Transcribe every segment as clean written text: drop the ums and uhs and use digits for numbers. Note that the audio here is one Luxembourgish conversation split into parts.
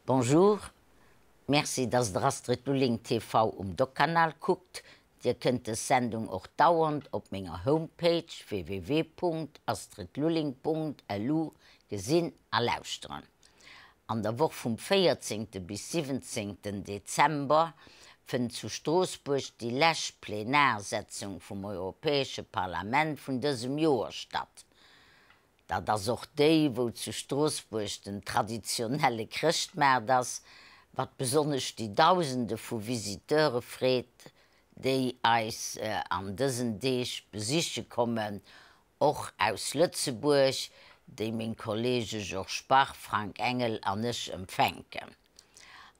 Bonjour, Merci dass der Astrid Lulling TV um Doc-Kanal kuckt. Dir kënnt des Sendung och dauernd op menger Homepage www.astridlulling.lu gesinn a lauschteren. An der Woch vum 14. bis 17. Dezember fënnt zu Stroossbuerg déi lescht Plenarsetzung vum Europäesche Parlament vun dësem Joer statt. Dat ass och déi, wou zu Stroossbuerg den traditionelle Chrëschtmaart ass, wat besonnesch déi Dausende vu Visiteure freet, déi eis an dësen Deeg besiche kommen, och aus Lëtzebuerg, déi meng Kollege Georges Bach, Frank Engel an ech empfänken.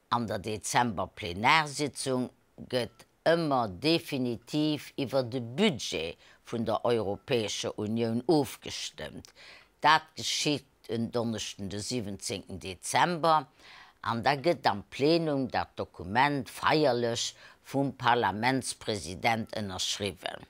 An der Dezember-Plenarsitzung gëtt ëmmer definitiv iwwer de Budget vun der Europäescher Unioun ofgestëmmt. Dat geschitt en Donneschden de 17 Dezember an da gëtt am Plenum dat Dokument feierlech vum Parlamentspresident ënnerschriwwen.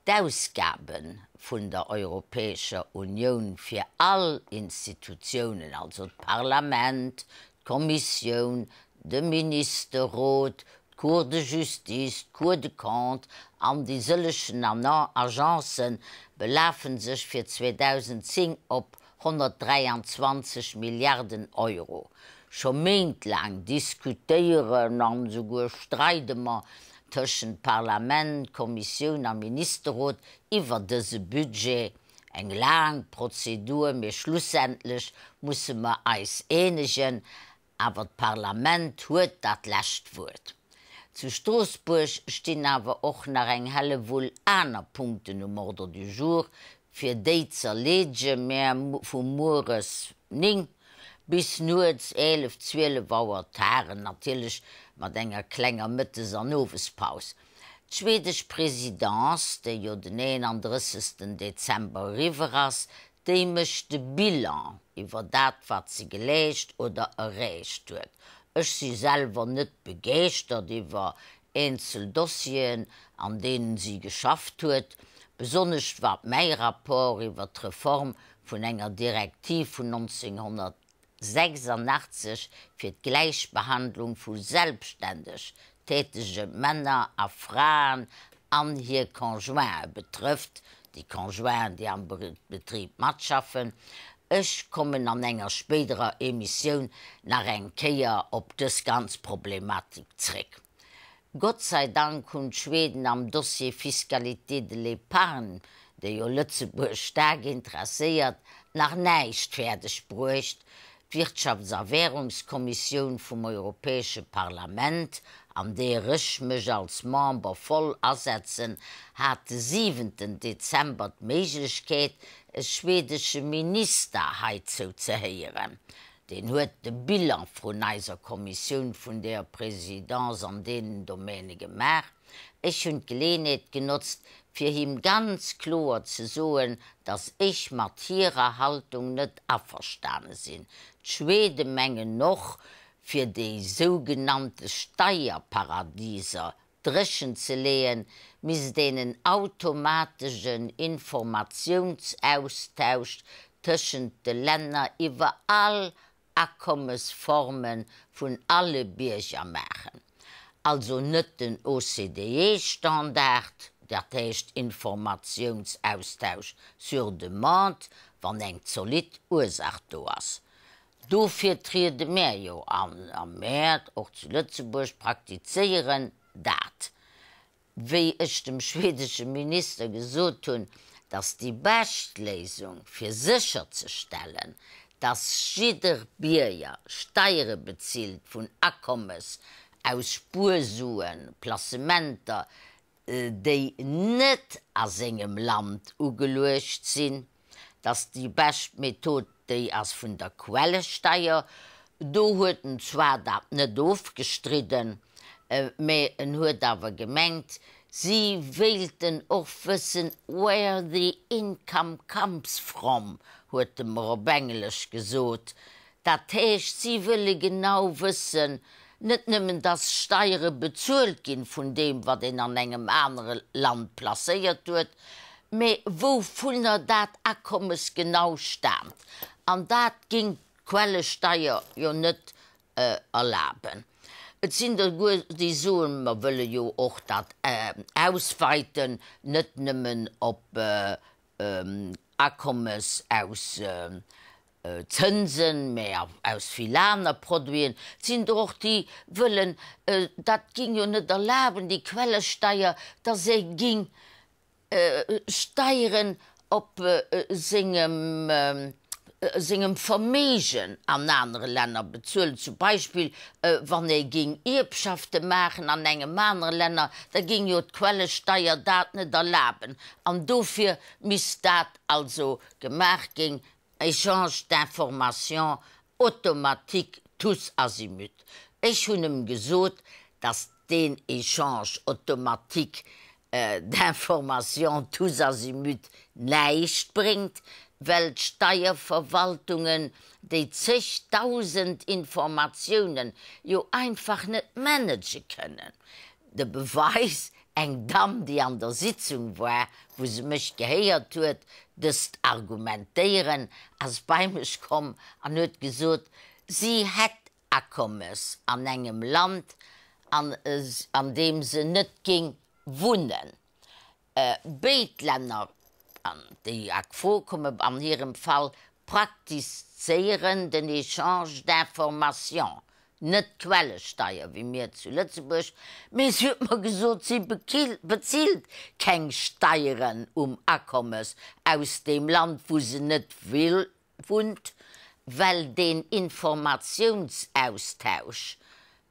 D'Ausgabe vun der Europäescher Unioun fir all Institutiounen, also d'Parlament, d'Kommissioun, de Ministerrot, d'Cour de justice, d'Cour de comptes an déi sëllegen Agencen, belafe sech fir 2010 op 123 Milliarden Euro. Scho méintlaang diskutéieren an esouguer streide mer tëschent Parlament, Kommissioun a Ministerrot iwwer dëse Budget. Eng laang Prozedur, mee schlussendlech musse mer eis eenegen. Awer d'Parlament huet dat lescht Wuert. Zu Stroossbuerg stinn awer och nach eng Hellewull aner Punkten um Ordre du jour, fir déi z'erleedege mär vu mueres 9 bis nuets 11, 12 Auer tagen, natierlech mat enger klenger Mëttes an Owespaus. D'schwedesch Présidence, déi jo den 31. Dezember eriwwer ass, Déi mécht de Bilan iwwer dat, wat se geleescht oder erreecht huet. Ech si selwer net begeeschtert iwwer eenzel Dossieren, an deenen si geschafft huet, besonnesch wat mäi Rapport iwwer d'Reform vun enger Direktiv vun 1986 fir d'Gläichbehandlung vu selbstständeg tätege Männer a Fraen an hir Conjointen betrëfft, déi Conjointen, déi am Betrib matschaffen. Ech kommen an enger spéiderer Emissioun nach eng Kéier op dës ganz Problematik zréck. Gott sei Dank hunn d'Schweden am Dossier Fiscalité de l'épargne, dee jo Lëtzebuerg staark interesséiert, nach näischt fäerdeg bruecht, D'Wirtschafts a Währungskommissioun vum Europäesche Parlament, an deer ech mech als Member voll asetzen, hat de siwenten Dezember d'Méiglechkeet, e schwedesche Minister heizou ze héieren. Deen huet de Bilan vrun eiser Kommissioun vun deer Présidence an deenen Domäne gemaach. Ech hunn d'Geleenheet genotzt, fir him ganz kloer ze soen, dass ech mat hirer Haltung net averstane sinn. D'Schwede mengen och, fir déi sougenannte Steierparadiser dréchen ze leeën, misst een en automategen Informatiounsaustausch tëschent de Länner iwwer all Akommesforme vun alle Bierger maachen, also net den OCDE-Standard, dat heescht Informatiounsaustausch sur demande, wann eng zolidd Ursach do ass. Dofir triede mär jo an, a mär, och zu Lëtzebuerg, praktizéieren dat. Wéi ech dem schwedesche Minister gesot hunn, datt déi bescht Léisung, fir sécherzestellen, datt jidder Bierger Steiere bezilt vun Akommes aus Spuersuen, Placementer, déi net a sengem Land ugeluecht sinn, dass déi bescht Method déi ass vun der Quellesteier. Do huet en zwar dat net ofgestridden, mä en huet awer gemengt, si wéilten och wëssen where the income comes from, huet e mer op Englesch gesot. Dat heescht, si wëlle genau wëssen, net nëmmen, dass Steiere bezuelt ginn vun deem, wat een an engem anere Land placéiert huet, mä wouvunner dat Akommes genau staamt. An dat géing d'Quellesteier jo net. erlaben. Et sinn der guer, déi soen, mer wëlle jo och dat ausweiten, net nëmmen op Akommes aus Zënsen, mä aus vill aner Produiten. Et sinn der och, déi wëllen, dat ging jo net erlaben, déi Quellesteier, dass ee ging Steieren op sengem sengem Verméigen an anere Länner bezuelen. Zum Beispill wann ee ging Ierfschafte maachen an engem anere Länner, da ging jo d'Quellesteier dat net erlaben an dofir misst dat also gemaach ginn, Échange d'informations automatique tous azimuts. Ech hunn em gesot, dass deen Échange automatique d'informations tous azimuts näischt bréngt, well d'Steierverwaltungen déi zegdausend Informatiounen jo einfach net manage kënnen. De Beweis, eng Damm, déi an der Sitzung war, wou se mech gehéiert huet dëst argumentéieren, ass bei mech komm an huet gesot, si hätt Akommes an engem Land, an deem se net géing wunnen. Béid Länner, an déi a Fro kommen an hirem Fall, praktizéieren den Échange d'informations, net d'Quellesteier wéi mir zu Lëtzebuerg, mee si huet mer gesot, si bezilt keng Steieren um Akommes aus deem Land, wou se net wunnt, well deen Informatiounsaustausch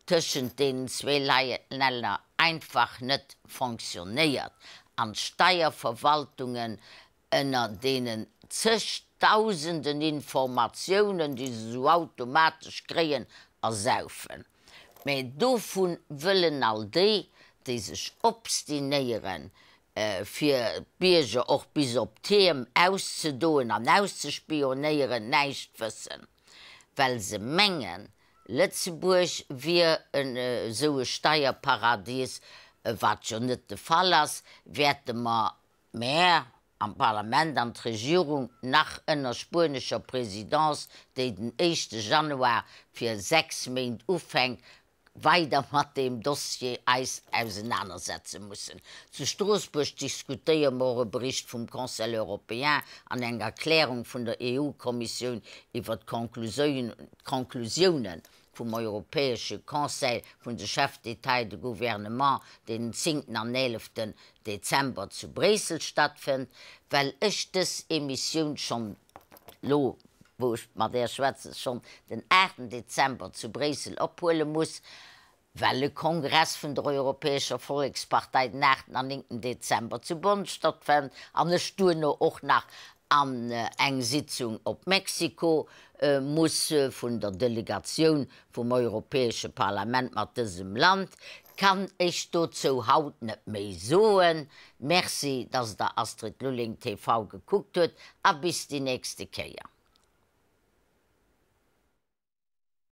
tëschent deenen zwee Länner einfach net fonctionnéiert an d'Steierverwaltungen ënner deenen zegdausenden Informatiounen, déi se esou automatesch kréien, ersaufen. Mä dovu wëllen all déi, déi sech obstinéieren, fir d'Bierger och bis op d'Hiem auszedoen an auszespionéieren, näischt wëssen, well se mengen, Lëtzebuerg wier esou e Steierparadies, wat jo net de Fall ass, wäerte mer, mär am Parlament an d'Regierung, nach ënner spuenescher Présidence, déi den éischte Januar fir 6 Méint ufänkt, weider mat deem Dossier eis ausenanersetze mussen. Zu Stroossbuerg diskutéiere mer och e Bericht vum Conseil européen an eng Erklärung vun der EU-Kommissioun iwwer d'Conclusiounen vum Europäesche Conseil vun de Chefs d'État et de Gouvernement, deen den zéngten an eeleften Dezember zu Bréissel stattfënnt. Well ech dës Emissioun schonn elo, wou ech mat Är schwätzen, schonn den aachten Dezember zu Bréissel ophuele muss, well e Kongress vun der Europäescher Vollekspartei den aachten an néngten Dezember zu Bonn stattfënnt an ech duerno och nach an eng Sitzung op Mexiko muss vun der Delegatioun vum Europäesche Parlament mat dësem Land, kann ech dozou haut net méi soen. Merci, dass Der Astrid Lulling TV gekuckt huet a bis déi nächste Kéier.